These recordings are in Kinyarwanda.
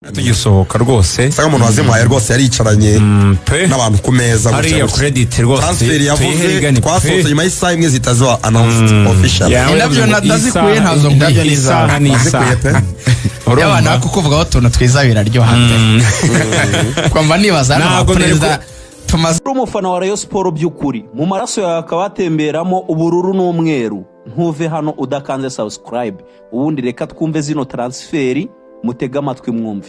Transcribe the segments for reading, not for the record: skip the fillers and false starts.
Tugisohoka rwose. Usanga umuntu wazimuhaye rwose yaricaranye pe n'abantu ku meza gutya hariya gutya. Credit rwose Transfer yavuze tuyiherigane pe. twasohotse nyuma y'isaha imwe zihita ziba announced official. Indabyo ndazikuye, ntazo nkwiye. Indabyo ni isaha ni Wazikuye isaha. pe. Iyo abantu Urumva? Kukuvugaho utuntu twiza biraryoha pe, kumva nibaza hano Ntabwo nari perezida tumaze Uri umufana wa Rayon Sports by'ukuri, mu maraso yawe hakaba hatemberamo ubururu n'umweru, ntuve hano udakanze subscribe. Ubundi reka twumve zino transfer, mutege amatwi mwumve.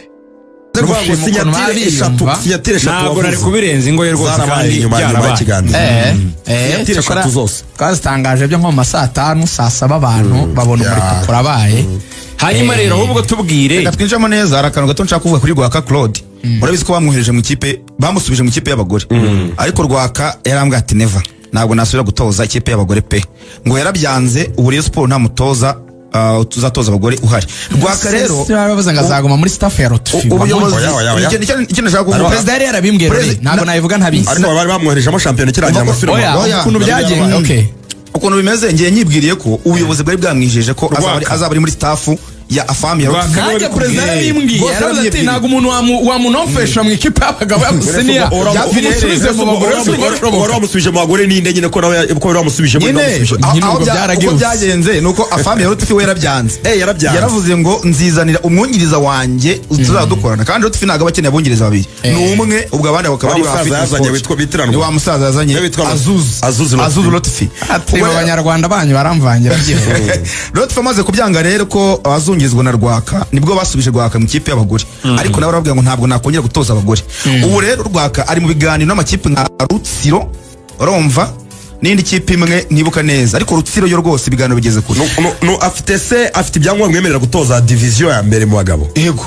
Ni ukuvuga ngo Gushima ukuntu signature eshatu, baba signature eshatu Ntabwo nari wavuze kubirenza ingoye rwose zarabaye kandi nyuma byarabaye. y'ikiganiro. Signature Cyakora eshatu zose. twazitangaje byo nko mu ma saa 5, saa 7, abantu babona umuriro urabaye. Hanyuma rero ahubwo tubwire. Reka twinjiramo neza. Hari akantu gato nshaka kuvuga kuri Rwaka Claude. Urabizi ko bamwohereje mu ikipe, bamusubije mu ikipe y'abagore, ariko Rwaka yarambwiye ati: "Never, ntabwo nasubira gutoza ikipe y'abagore pe." Ngo yarabyanze. Ubu Rayon Sports nta mutoza tuzatoza abagore uhari. Rwaka rero Bavuze ngo azaguma muri staff ya Lotfi. Ubuyobozi Oya, oya, oya. nicyo nashaka kuvuga. Perezida yari yarabimbwiye. Ntabwo nabivuga ntabizi. Ariko bari bamwoherejemo shampiyona ikirangira amasubira. Oya. Oya. Ukuntu byagenze, okay. Ukuntu bimeze, ngiye nyibwiriye ko ubuyobozi bwari bwamwijeje ko Rwaka. azaba ari muri staff ya afam ya Rwaka. Lotfi. Nanjye perezida yarabimbwiye. Rwose Yaravuze ati: yarabimbwiye. "Ntabwo umuntu wamunomfesha mu ikipe y'abagabo y'abasenior, umusubize mu bagore." Wari wamusubije mu bagore ninde nyine, ko nawe ko wari wamusubije muri Nyine wamusubije? Nyine aho ubwo byaragirutse. Uko byagenze ni uko afam ya Lotfi we yarabyanze. Yarabyanze. Yaravuze ngo: "Nzizanira umwungiriza wanjye tuzaba dukorana." Kandi Lotfi ntabwo aba akeneye abungiriza babiri, ni umwe. Ubwo abandi bakaba Wa ari musaza ba fitness yazanye coach. witwa bitiranwa. Ni wa musaza yazanye. We witwa Azuz. Azuz Lotfi. Azuz Lotfi. Ati: Ubwo "Abo banyarwanda banyu baramvangira byihuse." Lotfi amaze kubyanga rero ko abazungizwa na Rwaka, nibwo basubije Rwaka mu ikipe y'abagore, ariko nawe arababwira ngo: "Ntabwo nakongera gutoza abagore." Ubu rero Rwaka ari mu biganiro n'amakipe nka Rutsiro, urumva, n'indi kipe imwe ntibuka neza, ariko Rutsiro yo rwose ibiganiro bigeze kure. No, afite se, afite ibyangombwa bimwemerera gutoza division ya mbere mu bagabo? Yego.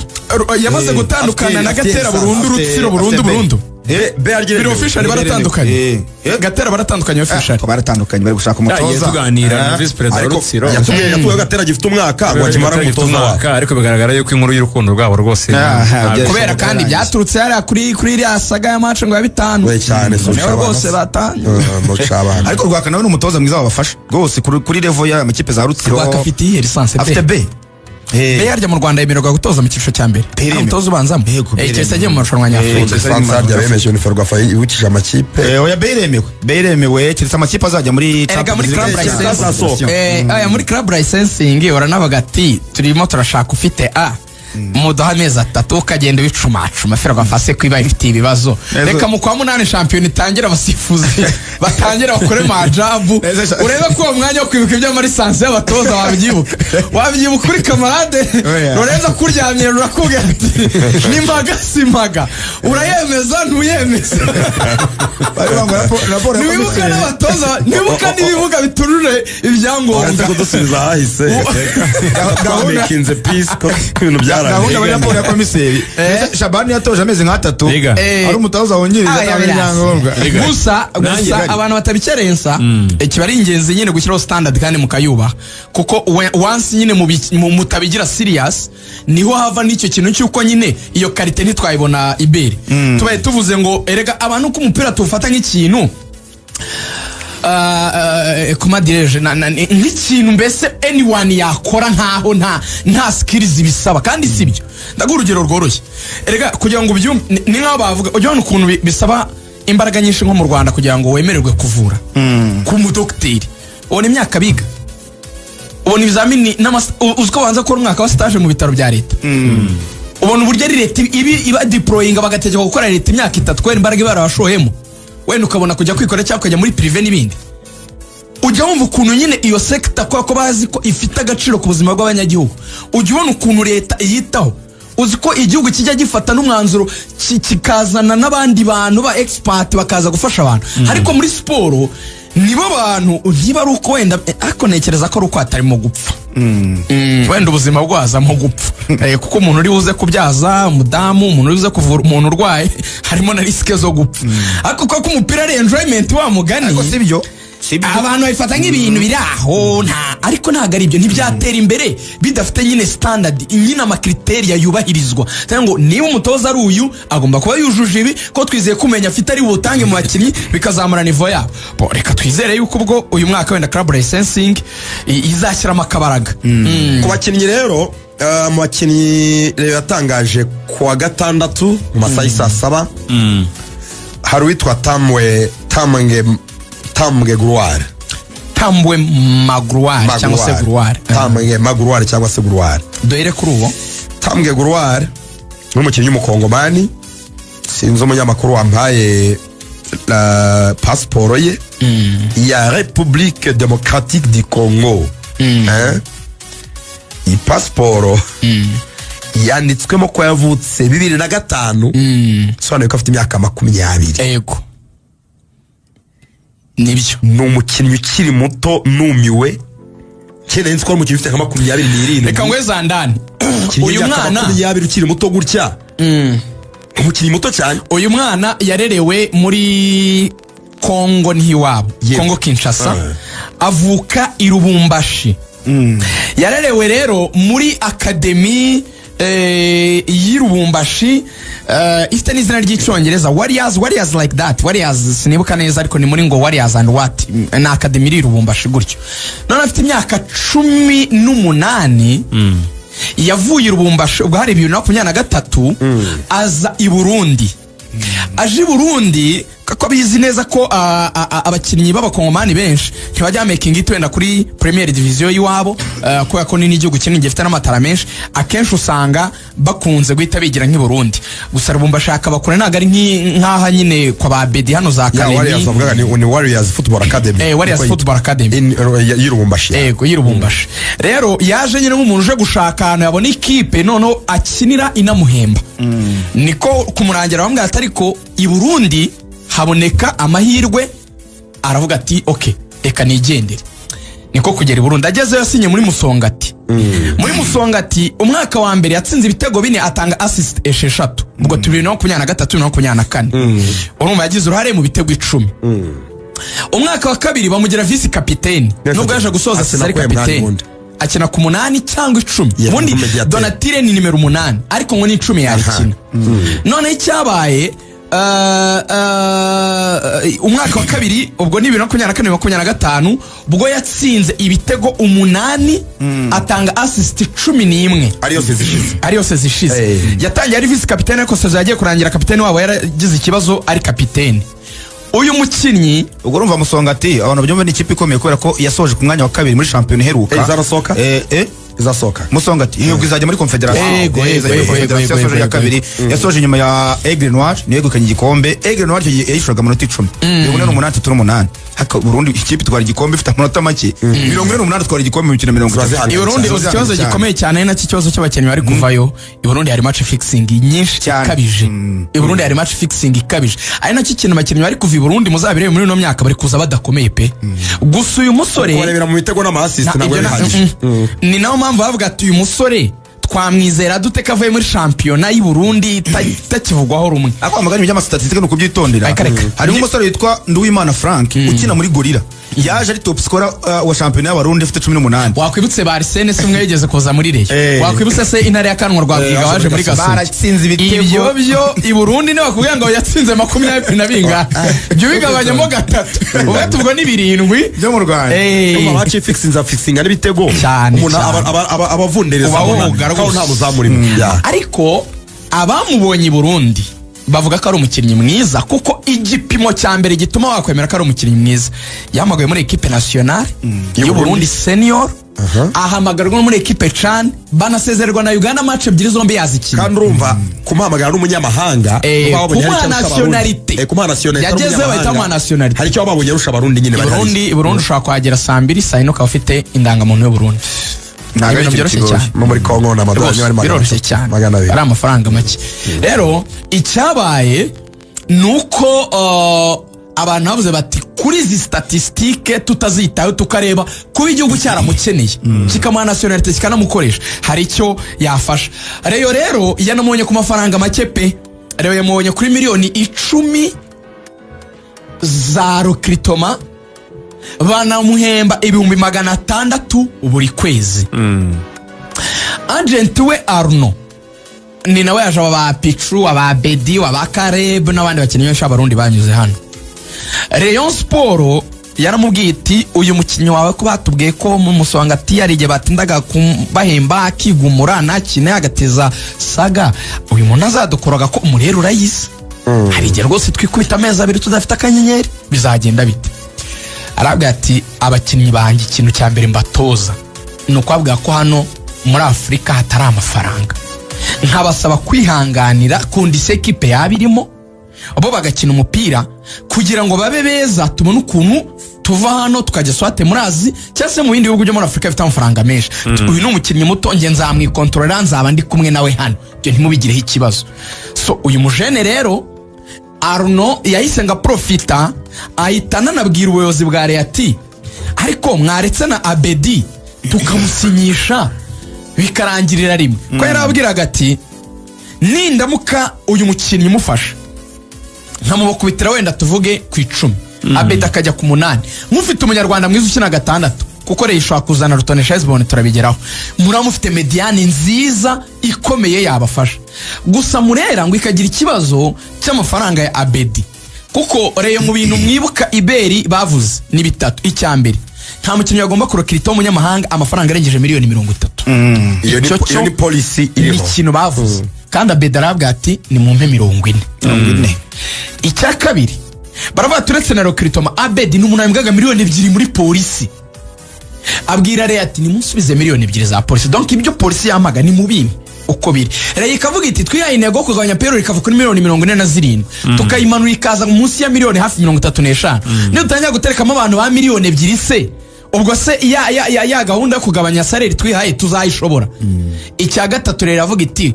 Yamaze gutandukana na afite Gatera burundu? Rutsiro burundu? Afite B. Burundu? B arya. Biri official, baratandukanye? Gatera baratandukanye official? Ko baratandukanye, bari gushaka Yagiye umutoza. tuganira na visi perezida wa Ariko Rutsiro. yatubwiye ko Gatera gifite umwaka ngo akimara Gifite umutoza wabo. umwaka, ariko bigaragara yuko inkuru y'urukundo rwabo rwose Kubera kandi byaturutse hariya kuri iriya saga ya match ngo ya bitanu. We cyane so. Niho rwose batangiye. Mushabana. Ariko Rwaka nawe ni umutoza mwiza wabafasha rwose kuri level y'aya makipe za Rutsiro. Rwaka afite iyihe licence? Afite B. B yarya mu Rwanda yemererwa gutoza mu cyiciro cya mbere? B iremewe. Ari umutoza ubanzamo? Yego, B Keretse iremewe. agiye mu marushanwa nyafurika. Lisansi harya bemeje ni Ferwafa yibukije amakipe. Oya, B iremewe, B iremewe, keretse amakipe azajya muri Erega muri Champions club League. license Azasohoka. Aya muri club licensing uranavuga ati: "Turimo turashaka ufite A, muduha amezi 3." Ukagenda ubicumacuma. Ferwafa se ko iba ifite ibibazo? Neza. Reka mu kwa munani shampiyona itangira, abasifuzi batangira bakore majabu, Neza. urebe ko uwo mwanya wo kwibuka iby'ama licence y'abatoza wabyibuka, wabyibuka uri camarade. Oya. Lorenzo kuryamye rurakubwira ati: "Nimpaga simpaga, urayemeza ntuyemeza?" Bari ngo raporo ya Ntiwibuka komiseri. n'abatoza, ntiwibuka n'ibibuga bitujuje ibyangombwa. Uretse kudusubiza ahahise, twamakinze peace ko ibintu Gahunda byarangiye. muri raporo ya komiseri. Shabani yatoje amezi nk'atatu Liga. ari umutoza wungirije Ah, atanga ibyangombwa. Gusa Nanjye gusa abantu batabikerensa, kiba ari ingenzi nyine gushyiraho standard kandi mukayubaha, kuko once nyine mutabigira serious, niho hava n'icyo kintu cy'uko nyine iyo qualité ntitwayibona ibere. Tubaye tuvuze ngo erega abantu ko umupira tuwufata nk'ikintu comment dirais-je, nk'ikintu mbese anyone yakora, nkaho nta skills bisaba, kandi si byo. Ndaguha urugero rworoshye. Erega kugira ngo ubyumve, ni nk'aho bavuga, ujya ubona ukuntu bisaba imbaraga nyinshi nko mu Rwanda kugira ngo wemererwe kuvura ku mudogiteri. Ubona imyaka biga, ubona ibizamini uzi ko banza gukora umwaka wa stage mu bitaro bya leta. Ubona uburyo ari leta ibi iba deployinga, bagategeka gukora leta imyaka 3 kubera imbaraga iba barabashoyemo, wenda ukabona kujya kwikora cyangwa ukajya muri privé n'ibindi. Ujya wumva ukuntu nyine iyo sector, kubera ko bazi ko ifite agaciro ku buzima bw'abanyagihugu, ujya ubona ukuntu leta iyitaho. Uzi ko igihugu kijya gifata n'umwanzuro kikazana n'abandi bantu ba expert bakaza gufasha abantu. Ariko muri siporo nibo bantu, ntiba ari uko wenda, ariko ntekereza ko ari uko hatarimo gupfa. Wenda ubuzima bwazamo gupfa. Kuko umuntu uri buze kubyaza umudamu, umuntu uri buze kuvura umuntu urwaye, harimo na risque zo gupfa. Ariko kuko umupira ari enjoyment wa mugani, Ariko si byo, si byo. abantu babifata nk'ibintu biri aho nta, ariko ntabwo ari ibyo. Ntibyatera imbere bidafite nyine standard, nyine ama criteria yubahirizwa, cyangwa ngo niba umutoza ari uyu, agomba kuba yujuje ibi, ko twizeye ko umenya afite ari buwutange mu bakinnyi, bikazamura niveau yabo. Bo, reka twizere yuko ubwo uyu mwaka wenda club licensing izashyiramo akabaraga. Ku bakinnyi rero Mu bakinnyi rero yatangaje ku wa gatandatu mu masaha y'i 7:00, hari uwitwa Tamwe Tambwe, Tambwe Gloire. Tambwe Magruwari cyangwa se Gruwari. Tambwe Magruware cyangwa se Gloire. Duhere kuri uwo. Tambwe Gloire ni umukinnyi w'umukongomani. Sinzi umunyamakuru wampaye pasiporo ye ya République Démocratique du Congo. Hein? Iyi pasiporo yanditswemo ko yavutse 2005, bisobanuye ko afite imyaka 20. Ego, nibyo. Ni umukinnyi ukiri muto. Numiwe kera nzi ko ari umukinnyi ufite nka 27. Reka ngwe zandani. Umukinnyi Uyu w'imyaka mwana 20 ukiri muto gutya, umukinnyi muto cyane. Uyu mwana yarerewe muri Kongo, niho iwabo. Kongo Kinshasa. Avuka i Lubumbashi. Yarerewe rero muri academy y'i Lubumbashi, ifite n'izina ry'icyongereza, Warriors, Warriors like that, Warriors, sinibuka neza, ariko ni muri ngo Warriors and what, ni academy iri i Lubumbashi gutyo. None afite imyaka 18. Yavuye i Lubumbashi ubwo hari 2023, aza i Burundi. Aje i Burundi ko bizi neza ko abakinnyi b'abakongomani benshi ntibajya making it wenda kuri première division y'iwabo, kubera ko ni n'igihugu kinini gifite n'amatara menshi, akenshi usanga bakunze guhita bigira nk'i Burundi. Gusa Lubumbashi akabakure, ntabwo ari nk'aha nyine kwa ba Bedi hano za Ya Warriors Kalemi. bavugaga ni Warriors Football Academy. Warriors Niko Football Academy. Y'i Lubumbashi. Yego, y'i Lubumbashi. Rero yaje nyine nk'umuntu uje gushaka ahantu yabona ikipe noneho akinira inamuhemba. Niko kumurangira, bamubwira ati ariko i Burundi haboneka amahirwe. Aravuga ati ok, reka nigendere. Niko kugera i Burundi. Agezeyo yasinye muri Musongati. Muri Musongati umwaka wa mbere yatsinze ibitego 4, atanga assist 6. Ubwo 2023, 2024, urumva yagize uruhare mu bitego 10. Umwaka wa kabiri bamugira vice kapiteni, nubwo yaje gusoza Akina ari kuwe mwanya kapiteni. ubundi. Akina ku 8 cyangwa 10. Yeah, Ubundi nk'umediateur. Donatire ni nimero 8, ariko ngo ni 10 yarikina. Noneho icyabaye, umwaka wa kabiri, ubwo ni 2024, 2025, ubwo yatsinze ibitego 8, atanga assist 11. Ariyo zishize. Ari yose zishize. Yatangiye ari vice kapitene, ariko saison yagiye kurangira kapitene wabo yaragize ikibazo, ari kapitene uyu mukinnyi. Ubwo urumva Musongati, abantu babyumva, ni ikipe ikomeye kubera ko yasoje ku mwanya wa kabiri muri shampiyona iheruka. Izarasohoka? Izasohoka? Musongati yego, izajya muri confederation. Izajya muri confederation. Yasoje iya kabiri, yasoje inyuma ya Aigle Noir, niyo yegukanye igikombe. Aigle Noir icyo gihe yayishuraga amanota 10, 48, 38. Haka Burundi ikipe itwara igikombe ifite amanota make, 48, itwara igikombe mu mikino 30. Ziba I Burundi uzi ikibazo gikomeye cyane, ari nacyo kibazo cy'abakinnyi bari kuvayo. I Burundi hari match fixing nyinshi Cyane. ikabije. I Burundi hari match fixing ikabije, ari nacyo kintu abakinnyi bari kuva i Burundi, muzabirebe muri ino myaka, bari kuza badakomeye pe. Gusa uyu musore Kubarebera mu bitego n'ama assist ntabwo ibyo bihagije. Ni nayo mpamvu bavuga ati uyu musore twamwizera dute ko avuye muri shampiyona y'i Burundi itakivugwaho rumwe? Ariko amagana by'ama statistiques ni ukubyitondera. Reka, reka. Harimo umusore witwa Nduwimana Frank ukina muri Gorilla, yaje ari top scorer wa shampiyona y'Abarundi, afite 18. Wakwibutse ba Arsene se, umwe yigeze kuza muri Rayon. Wakwibutse se Intare ya Kanwa Rwabwiga waje muri Gasogi. Baratsinze ibitego. Ibyo byo i Burundi ntibakubwira ngo yatsinze 20 na bingahe, jya ubigabanyamo gatatu, ubwo ubwo ni 7. Byo mu Rwanda. Urumva match fixing za fixing n'ibitego. Cyane, Umuntu cyane. aba avundereza, Uba abona woga ko rwose. nta muzamu urimo. Ya. Ariko abamubonye i Burundi bavuga ko ari umukinnyi mwiza, kuko igipimo cya mbere gituma wakwemera ko ari umukinnyi mwiza, yahamagawe muri équipe nationale y'u Burundi senior, ahamagarwa no muri équipe CHAN, banasezererwa na Uganda, match ebyiri zombi yazikina. Kandi urumva kumuhamagara n'umunyamahanga, babonye kumuha hari icyo arusha Abarundi. nationalité. Kumuha nationalité ari Yagezeyo bahita bamuha nationalité. Hari icyo babonye arusha Abarundi nyine I bari Burundi, hariya. i Burundi ushobora kuhagera saa 2, saa 4 ukaba ufite indangamuntu y'u Burundi. Ntabwo ari Ibintu ikintu byoroshye kigoye. cyane. No muri Congo ni amadolari Rwose, niba ari magana biroroshye atatu, cyane. 200. Ari amafaranga make. Rero icyabaye ni uko abantu bavuze bati kuri izi statistiques tutazitaho, tukareba kuba igihugu cyaramukeneye kikamuha nationalité kikanamukoresha, hari icyo yafasha Rayon. Rero yanamubonye ku mafaranga make pe. Rayon yamubonye kuri miliyoni 10 za recrutement, banamuhemba 600,000 buri kwezi. Agent we Arno ni nawe yaje, aba ba Pichu, aba Bedi, aba Kareb n'abandi bakinnyi benshi b'Abarundi banyuze hano. Rayon Sport Yaramubwiye iti: "Uyu mukinnyi wawe ko batubwiye ko mu Musonga ati hari igihe batindaga bahemba, akigumura, ntakine, agateza saga, uyu muntu azadukuraga ko umurera urayizi, hari igihe rwose twikubita amezi 2 tudafite akanyenyeri, bizagenda bite?" Arabwira ati: "Abakinnyi banjye ikintu cya mbere mbatoza ni ukubabwira ko hano muri Afurika hatari amafaranga, nkabasaba kwihanganira condition ekipe yaba irimo, bo bagakina umupira kugira ngo babe beza, tubone ukuntu tuva hano tukajya soit muri Azi cyangwa se mu bindi bihugu byo muri Afurika bifite amafaranga menshi. Uyu ni umukinnyi muto, nge nzamwikontorora, nzaba ndi kumwe nawe hano, ibyo ntimubigireho ikibazo." So uyu mujene rero Arno yahise ngo aprofita, ahita ananabwira ubuyobozi bwa Rayon ati: "Ariko mwaretse na Abedi tukamusinyisha bikarangirira rimwe?" Ko yarabwiraga ati: "Nindamuka uyu mukinnyi umufasha nkamubakubitira wenda tuvuge ku 10, Abedi akajya ku 8, mufite umunyarwanda mwiza ukina 6, kuko rero ishobora kuzana Rutonesha Heziboni, turabigeraho, muraba mufite médiane nziza ikomeye yabafasha." Gusa Murera ngo ikagira ikibazo cy'amafaranga ya Abedi, kuko Rayon mu bintu mwibuka iberi bavuze ni bitatu. Icya mbere, nta mukinnyi bagomba kurokirita w'umunyamahanga amafaranga arengeje miliyoni 30. Iyo ni Icyo iyo cyo ni policy ni iriho. ikintu bavuze, kandi Abedi arabwira ati: "Nimumpe 40." 40. Icya kabiri baravuga, turetse na recrutement, Abedi ni umuntu wahembwaga miliyoni 2 muri Polisi. Abwira Rayon ati: "Nimusubize miliyoni 2 za Polisi, donc ibyo Polisi yampaga ni mu bimwe uko biri." Rayon ikavuga iti: "Twihaye intego yo kugabanya payroll, ikava kuri miliyoni 47 tukayimanura ikaza munsi ya miliyoni hafi 35. Nidutangira guterekamo abantu ba miliyoni 2 se, ubwo se ya gahunda yo kugabanya salaire twihaye tuzayishobora?" Icya gatatu rero iravuga iti: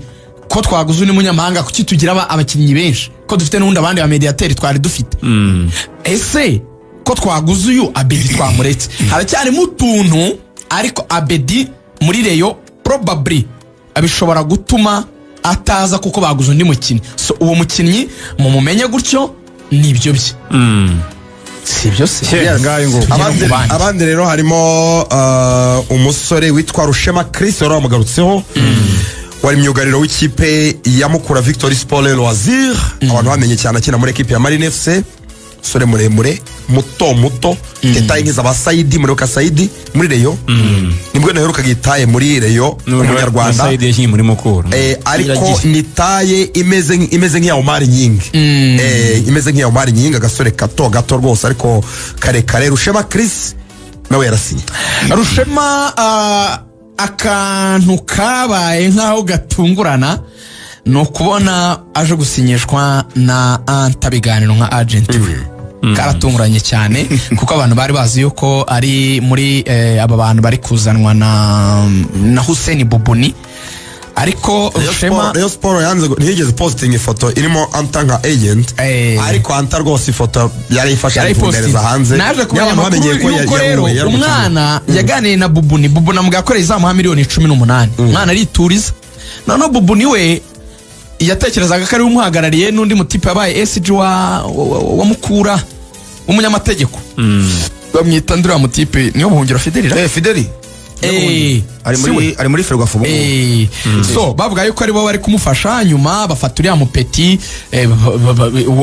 "Ko twaguze undi munyamahanga, kuki tugira abakinnyi benshi, ko dufite n'ubundi abandi ba médiateur twari dufite? Ese ko twaguze uyu Abedi twamuretse?" Haracyarimo utuntu, ariko Abedi muri Rayon probably bishobora gutuma ataza kuko baguze undi mukinnyi. So uwo mukinnyi mumumenye gutyo, nibyo bye, si ibyo se? Yes. Ngayo ngo. Tugere Abandi, ku bandi. abandi rero harimo umusore witwa Rushema Chris wari wamugarutseho, wari myugariro w'ikipe ya Mukura Victory Sport Loisir, abantu bamenye cyane akina muri ekipe ya Marine FC. Umusore muremure, muto muto, taille nk'iza ba Saidi, muribuka Saidi muri Rayon? Nibwo naherukaga itaille muri Rayon umunyarwanda. Sayidi yakinnye muri Mukura. Ariko Iragiye. ni taille imeze nk'iya Omar Nyingi, imeze nk'iya Omar Nyingi, agasore gato gato rwose ariko karekare. Rushema Chris nawe yarasinye. Rushema, akantu kabaye nk'aho gatungurana ni ukubona aje gusinyishwa na Anta Biganiro nka agent we. Karatunguranye cyane, kuko abantu bari bazi yuko ari muri aba bantu bari kuzanwa na Hussein Bubuni, ariko Rayon Rushema Rayon Sport yanze ntiyigeze posting ifoto irimo Anta nka agent, ariko Anta rwose ifoto yarayifashe ayifundereza hanze. Naje kumenya Niyo abantu amakuru bamenyeye ko yuko rero yahuye, yari umukinnyi. umwana yaganiye na Bubuni, Bubuni amubwira ko izamuha miliyoni 18, umwana arituriza. Noneho Bubuni we yatekerezaga ko ari we umuhagarariye n'undi mutipe yabaye SG wa Mukura w'umunyamategeko, bamwita nduriya mutipe niyo Buhungiro Fidelira. Fideli ari si we. muri ari muri Ferwafa ubu ngubu. So bavuga yuko aribo bari kumufasha, nyuma bafata uriya mupeti,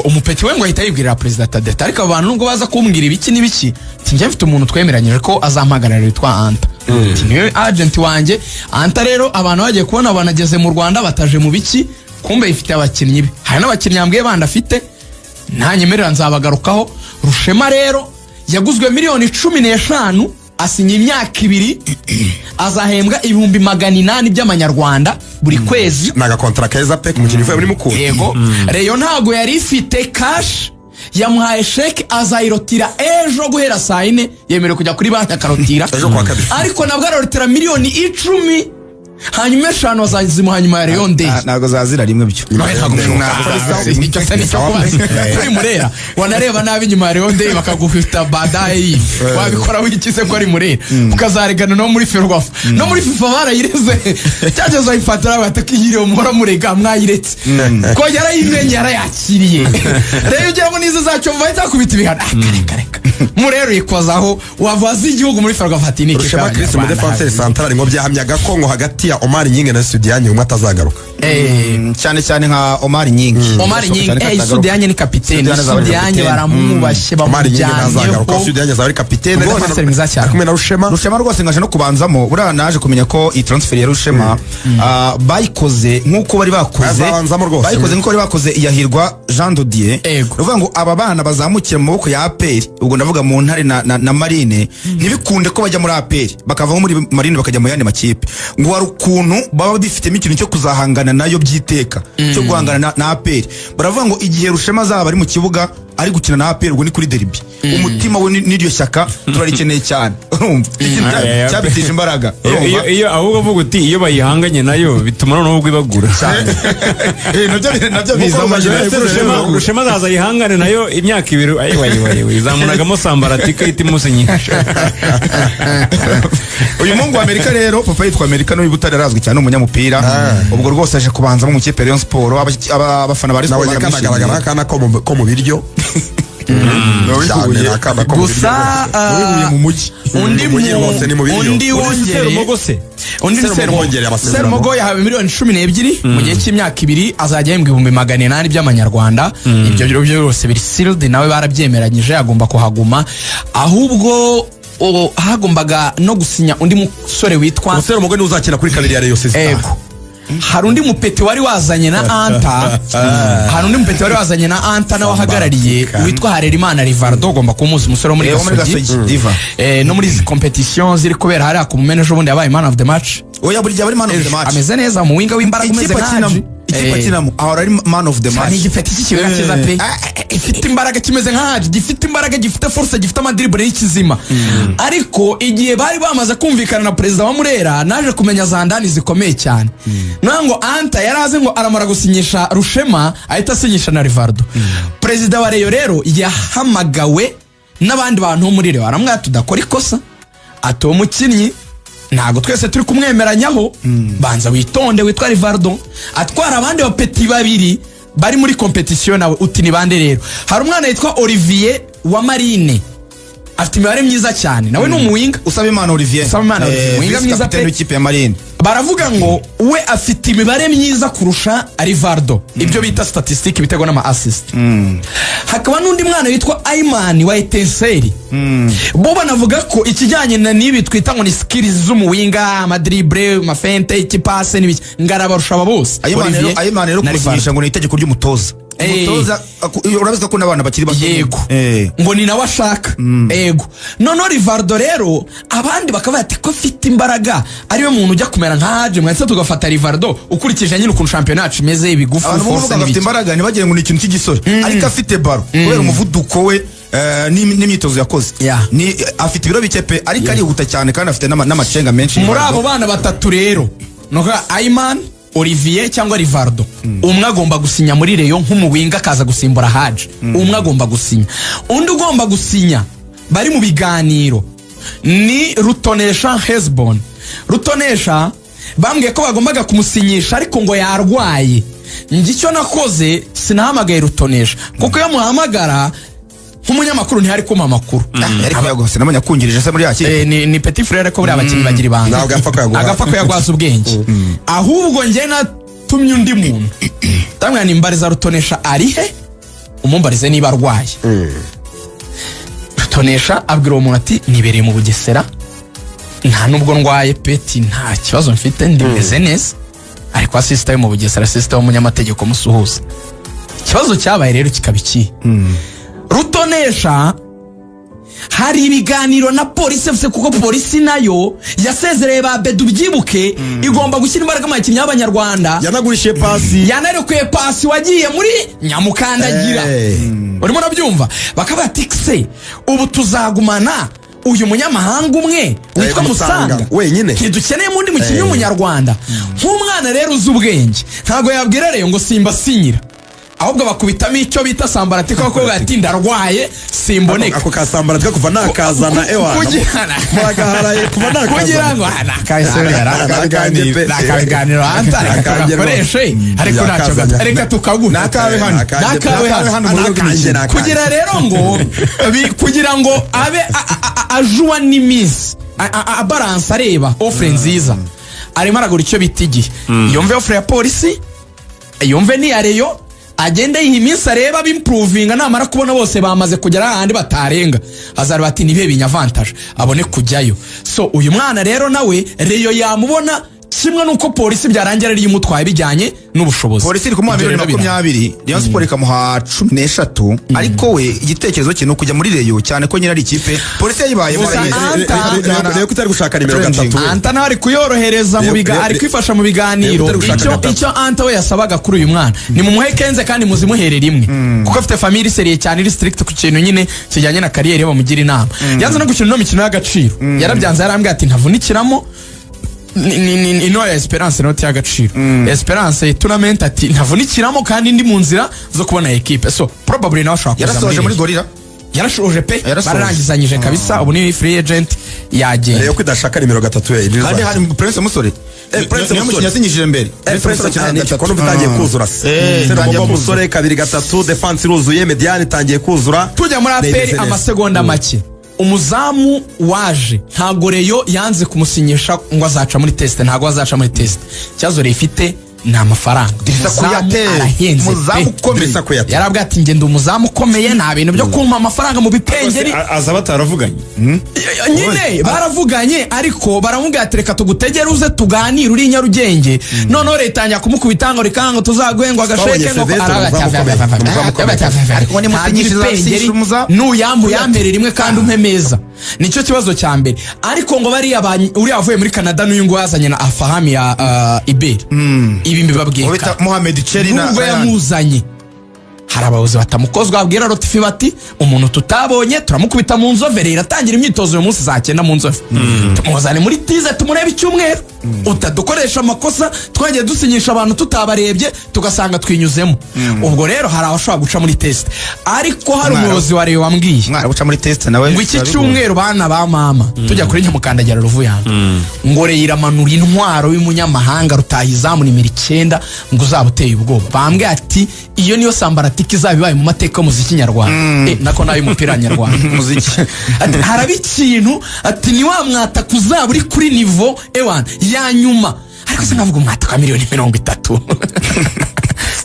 umupeti we ngo ahita yibwirira perezida Tadeta: "Ariko abo bantu nubwo baza kumbwira ibiki n'ibiki, ati njye mfite umuntu twemeranyije ko azampagararira witwa Anta, ati niwe agent wanjye." Anta rero abantu bagiye kubona banageze mu Rwanda, bataje mu biki, kumbe ifite abakinnyi be. Hari n'abakinnyi yambwiye bandi afite, ntanyemerera nzabagarukaho. Rushema rero yaguzwe miliyoni 15, asinya imyaka 2, azahembwa 800,000 by'amanyarwanda buri kwezi. Ni agakontara keza pe ku mukinnyi uvuye muri Mukura. Yego, Rayon ntabwo yari ifite cash, yamuhaye sheke, azayirotira ejo guhera saa 4, yemerewe kujya kuri banki akarotira. Ejo kuwa kabiri. Ariko nabwo ararotira miliyoni 10, hanyuma 5 bazazimuha nyuma ya Rayon Day. Ntabwo zazira rimwe byo. Ntabwo bishoboka. Icyo se nicyo kubaza kuri Murera? Wanareba nabi nyuma ya Rayon Day bakagufita badaye yibi, wabikora wikize ko ari Murera, ukazaregana no muri Ferwafa, no muri FIFA barayireze, cyageze bayifatira batakiyiriye, muhora murega mwayiretse ko yarayimenye, yarayakiriye. Rero ugira ngo nizo zacyo bahita bakubita ibihano. Ah, reka reka, Murera uyikozaho wavaza igihugu muri Ferwafa ati ni ikipe Rushema Chris y'Abanyarwanda. umudefanseri central ngo byahamyaga ko ngo hagati Hagati ya Omar Nyinge na Sudianye, umwe atazagaruka. Cyane cyane nka Omar Nyingi. Omar Nyingi, Sudianye ni kapiteni. Sudiane azaba ari Sudianye kapiteni. baramwubashye, Omar Nyinge ntazagaruka. bamujyanyeho. Sudianye azaba ari kapiteni. Rwose Ari ari mwiza cyane. Ari kumwe na Rushema. Rushema rwose ngaje no kubanzamo. Buriya naje kumenya ko iyi transfer ya Rushema bayikoze nk'uko bari bakoze Bazabanzamo rwose. Bayikoze nk'uko bari bakoze iyahirwa Jean Dodier. Ego. Ni ukuvuga ngo aba bana bazamukira mu maboko ya APR, ubwo ndavuga mu Ntare na Marine, ntibikunde ko bajya muri APR, bakava nko muri Marine bakajya mu yandi makipe, ngo hari ukuntu baba bifitemo ikintu cyo kuzahangana nayo by'iteka, cyo guhangana na APR. Baravuga ngo igihe Rushema azaba ari mu kibuga ari gukina na APR, ubwo ni kuri derby, umutima we n'iryo shyaka turarikeneye cyane. Urumva ikintu cyabitije imbaraga. Urumva? Iyo ahubwo uvuga uti iyo bayihanganye nayo bituma noneho ubwo ibagura. Nabyo bizamo. Ese Rushema azaza yihangane nayo imyaka 2, ayiwa ayiwa ayiwa, izamunagamo sambaratika ihita imusinyisha. Uyu muhungu wa Amerika rero, papa yitwa Amerika n'uyu Butare, arazwi cyane, umunyamupira. Ubwo rwose aje kubanzamo mu ikipe ya Rayon Sport. Abafana ba Rayon Sport Nabonye baramwishimiye. kanagaragara akana ko mu biryo cyane, ni akana ko mu biryo. Gusa Wihuye mu mujyi. Undi Mu mujyi rwose, ni mu biryo. Undi wongereye Serumogo se? Undi ni Serumogo Serumogo. wongereye amasezerano. Serumogo yahawe miliyoni 12 mu gihe cy'imyaka 2, azajya ahembwa 800,000 by'amanyarwanda. Ibyo biro byose biri sealed, nawe barabyemeranyije, agomba kuhaguma. Ahubwo hagombaga no gusinya undi musore witwa Serumogo niwe uzakina kuri kabiri ya Rayon Sista. Ego. Hari undi mupeti wari wazanye na Anta, hari undi mupeti wari wazanye na Anta nawe ahagarariye, witwa Harerimana Rivardo. Ugomba kuba umuzi, umusore wo muri Wo muri Gasogi. Gasogi Diva. No muri izi competition ziri kubera hariya ku Mumena, ejo bundi yabaye man of the match. Oya, buri gihe aba ari man of the match. Ameze neza mu winger w'imbaraga, umeze Ikipe nka akinamo, Haji. ikipe akinamo ahora ari man of the match. Ni igipeti cy'ikibuga cyiza pe, gifite imbaraga, kimeze nka Haji, gifite imbaraga, gifite force, gifite amadribble y'ikizima. Ariko igihe bari bamaze kumvikana na perezida wa Murera, naje kumenya za ndani zikomeye cyane. Niyo ngo Anta yari azi ngo aramara gusinyisha Rushema ahita asinyisha na Rivardo. Perezida wa Rayon rero yahamagawe n'abandi bantu bo muri Rayon, aramwira tudakora ikosa, ati uwo mukinnyi ntabwo twese turi kumwemeranyaho, banza witonde. Witwa Rivardo atwara abandi bapeti babiri bari muri competition nawe. Uti ni bande rero? Hari umwana witwa Olivier wa Marine, afite imibare myiza cyane, nawe ni umuwinger. Usabimana Olivier. Usabimana Olivier, winger vice mwiza capitaine pe. w'ikipe ya Marine. Baravuga ngo we afite imibare myiza kurusha Rivardo, ibyo bita statistique, ibitego n'ama assist. Hakaba n'undi mwana witwa Ayimani wa Etincelles. Bo banavuga ko ikijyanye na n'ibi twita ngo ni skills z'umuwinger, amadribble, amafeinte, ikipase n'ibiki, ngarabarusha aba bose. Ayimana rero Olivier Ayimana rero na Rivaldo. kumusinyisha ngo ni itegeko ry'umutoza. Umutoza urabizi ko n'abana bakiri bato. Yego. Ngo ni nawe ashaka. Ego. Noneho Rivardo rero, abandi bakavuga ati ko afite imbaraga, ariwe muntu ujya kumera nka Haje, mwese tugafata Rivardo, ukurikije nyine ukuntu shampiyona yacu imeze, ibigufu, Abantu force bavuga ngo afite n'ibiki. imbaraga ntibagire ngo ni ikintu cy'igisore, ariko afite ballon kubera umuvuduko we n'imyitozo yakoze. Ni afite ibiro bike pe, ariko arihuta cyane kandi afite n'amacenga menshi. Muri abo bana batatu rero, ni ukuvuga Ayman, Olivier cyangwa Rivardo, umwe agomba gusinya muri Rayon nk'umuwinger, akaza gusimbura Haje. Umwe agomba gusinya. Undi ugomba gusinya bari mu biganiro ni Rutonesha Hesbon. Rutonesha bambwiye ko bagombaga kumusinyisha, ariko ngo yarwaye. Njye icyo nakoze, sinahamagaye Rutonesha, kuko iyo muhamagara nk'umunyamakuru ntihari kumpa amakuru. Ariko yaguhase nabonye akungirije se muri ya kipe. Ni petit frère, ko buriya abakinnyi bagira ibanga. Ntabwo apfa kuyaguha. Agapfa kuyaguhaza ubwenge. Ahubwo njye natumye undi muntu, ndamwira nimbariza Rutonesha ari he, umumbarize niba arwaye. Rutonesha abwira uwo muntu ati nibereye mu Bugesera, nta nubwo ndwaye peti, nta kibazo mfite, ndimeze neza. Ariko asisita yo mu Bugesera, asisita w'umunyamategeko musuhuza. Ikibazo cyabaye rero kikaba ikihe? Rutonesha hari ibiganiro na Polisi FC, kuko Polisi nayo yasezereye ba Bedu, byibuke, igomba gushyira imbaraga mu bakinnyi b'abanyarwanda. Yanagurishije Pasi. Yanarekuye Pasi wagiye muri Nyamukandagira. Urimo urabyumva? Bakaba bati se ubu tuzagumana uyu munyamahanga umwe witwa Musanga, Musanga wenyine. ntidukeneye undi mukinnyi w'umunyarwanda? Nk'umwana rero uzi ubwenge, ntabwo yabwira rero ngo simba sinyira, ahubwo bakubitamo icyo bita sambarati, kuko ati ndarwaye simboneka. Ako kasambara twe kuva nakazana, ewa muragaharaye kuva nakazana. Kugira ngo Nakaganiro pe. nakabiganiro anta, reka Nakanjye tugakoreshe, ariko ntacyo Yakazanye. gato, reka tukaguhe. Nakawe hano. Nakawe hano. Hano mu rwego rw'imikino. Kugira rero ngo kugira ngo abe ajuwa n'iminsi, abaransa, areba offre nziza. Arimo aragura icyo bita igihe. Yumve offre ya Polisi, yumve n'iya Rayon, agende yiha iminsi, areba abimprovinga. Namara kubona bose bamaze kugera ahandi batarenga, azareba ati nibihe binyavantaje, abone kujyayo. So uyu mwana rero nawe Rayon yamubona kimwe n'uko Polisi byarangira ariyo imutwaye, bijyanye n'ubushobozi. Polisi iri kumuha Ibyo miliyoni rero 20, Rayon Sport ikamuha 13, ariko we igitekerezo cye ni ukujya muri Rayon, cyane ko nyine ari ikipe Polisi yayibayemo. Gusa arayizi. Rayon ko itari gushaka nimero 3 we. Anta nawe ari kuyorohereza mu ari kwifasha mu biganiro. Reba, gushaka Icyo gatatu. icyo Anta we yasabaga kuri uyu mwana ni mumuhe 15 kandi muzimuhere rimwe, kuko afite famille sérieux cyane, iri strict ku kintu nyine kijyanye na carrière, bamugira inama. Yanze no gukina ino mikino y'agaciro, yarabyanze, yarambwiye ati ntavunikiramo. Ni ino ya Esperance, inoti y'agaciro, Esperance tournament, ati ntavunikiramo kandi ndi mu nzira zo kubona equipe. So probably nawe ashobora kuza Yarasoje muri Rayon. Gorilla. Yarashoje pe. Yarasoje. Bararangizanyije kabisa, ubu ni free agent, yagenda. Rayon ko idashaka nimero 3 we. Kandi hari Prince Musore. Eh, Prince Niyo Musore. mukinnyi yasinyishije mbere. Prince Musore akina gatatu. Ko itangiye kuzura se? Eh, itangiye Serumogo kuzura. Musore kabiri gatatu, defense iruzuye, médiane itangiye kuzura. Tujya muri Ni APR, imeze neza. amasegonda make. Umuzamu waje, ntabwo Rayon yanze kumusinyisha ngo azaca muri test, ntabwo azaca muri test. Ikibazo Rayon ifite ni amafaranga. Drissa Umuzamu Kouyaté, arahenze umuzamu pe. ukomeye. Drissa Kouyaté. Yarabwiye ati ngenda umuzamu ukomeye, nta bintu byo kumpa amafaranga mu bipengeri. Aza bataravuganye? Nyine baravuganye, ariko baramubwira ati reka tugutegere uze tuganire uri i Nyarugenge. Noneho leta itangira kumukubita ngo reka ngo tuzaguhe ngo agasheke Twabonye ngo Sylvestre, umuzamu ukomeye. Umuzamu ukomeye. Ariko ngo nimusinyishe uzasinyisha umuzamu. Nuyambu yambere rimwe kandi umpe meza, nicyo kibazo cya mbere. Ariko ngo bariya uriya wavuye muri Canada n'uyu nguyu yazanye na Afahami ya Iberi, ibi mbibabwiye Uwo bita kare. Mohamed Cheri na Nubwo Ryan. yamuzanye, hari abayobozi batamukozwa, babwira Rotifi bati umuntu tutabonye turamukubita mu Nzove. Rero iratangira imyitozo uyu munsi saa 9 mu Nzove, tumuzane muri tize tumurebe icyumweru, utadukoresha amakosa twagiye dusinyisha abantu tutabarebye tugasanga twinyuzemo. Ubwo rero hari abashobora guca muri test, ariko hari umuyobozi wa Rayon wambwiye Umwana uca muri test nawe ngo iki biba bigoye. cyumweru, bana ba mama, tujya kuri Nyamukandagira Ruvuyanga, ngo Rayon iramanura intwaro y'umunyamahanga rutahizamu nimero 9, ngo uzaba uteye ubwoba. Bambwiye ati iyo niyo sambaratike izaba ibaye mu mateka y'umuziki nyarwanda, nako n'ay'umupira nyarwanda. Umuziki. Ati haraba ikintu, ati ni wa mwataka uzaba uri kuri niveau ewan ya nyuma. Ariko se nkavuga umwataka wa miliyoni 30,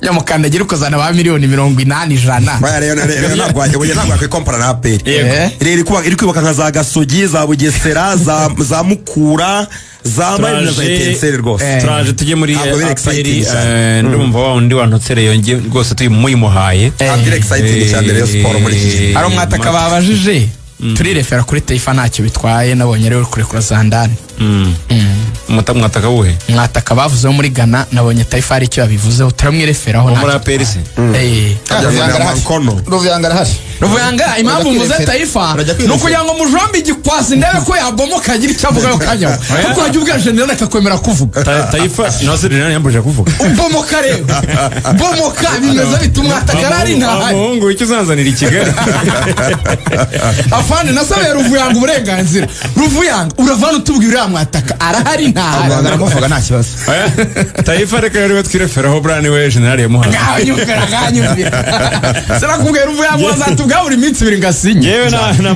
Nyamukandagira ukazana ba miliyoni 80, 100. Oya, Rayon ntabwo oya, ntabwo yakwikompara na APR. Yego. Rayon iri kubaka nka za Gasogi, za Bugesera, za Mukura, za Marina, na za Etincelles rwose. Turaje tujye muri Ntabwo biri APR. exciting cyane. Ndumva wa wundi wantutse Rayon nge rwose muyimuhaye. Ntabwo iri exciting cyane Rayon Sport muri iki gihe. Hari umwataka babajije, turirefera kuri Taifa, ntacyo bitwaye, nabonye rero kurekura Zandani. Mwataka wuhe? Mwataka bavuzeho muri Ghana, nabonye Taifa hari icyo yabivuzeho, turamwireferaho. Wo muri Ntacyo APR se? bitwaye. Ruvuyanga Mankono. Ruvuyanga arahari. Ruvuyanga, impamvu Urajya mvuze kwirefera. Taifa Urajya ni kwirefera. ukugira ngo mujombe igikwasi, ndebe ko yabomoka agira icyo avugayo kanyaho, kuko wajya ubwira general akakwemera kuvuga. Taifa nawe se general yambujije kuvuga. Bomoka rero, bomoka, bimeze bite? Umwataka arahari, ntahari? Umuhungu icyo uzanzanira i Kigali. Afande, nasabiye Ruvuyanga uburenganzira. Ruvuyanga, uravana utubwira uriya mwataka arahari, ntahari? Ruvuyanga aramuvuga, nta kibazo. Oya, Taifa reka rero twireferaho, Brian we general yamuhaye. Nganyumvira, nganyumvira, sinakubwira Ruvuyanga wazatubwira buri minsi 2 ngasinye. Yewe nta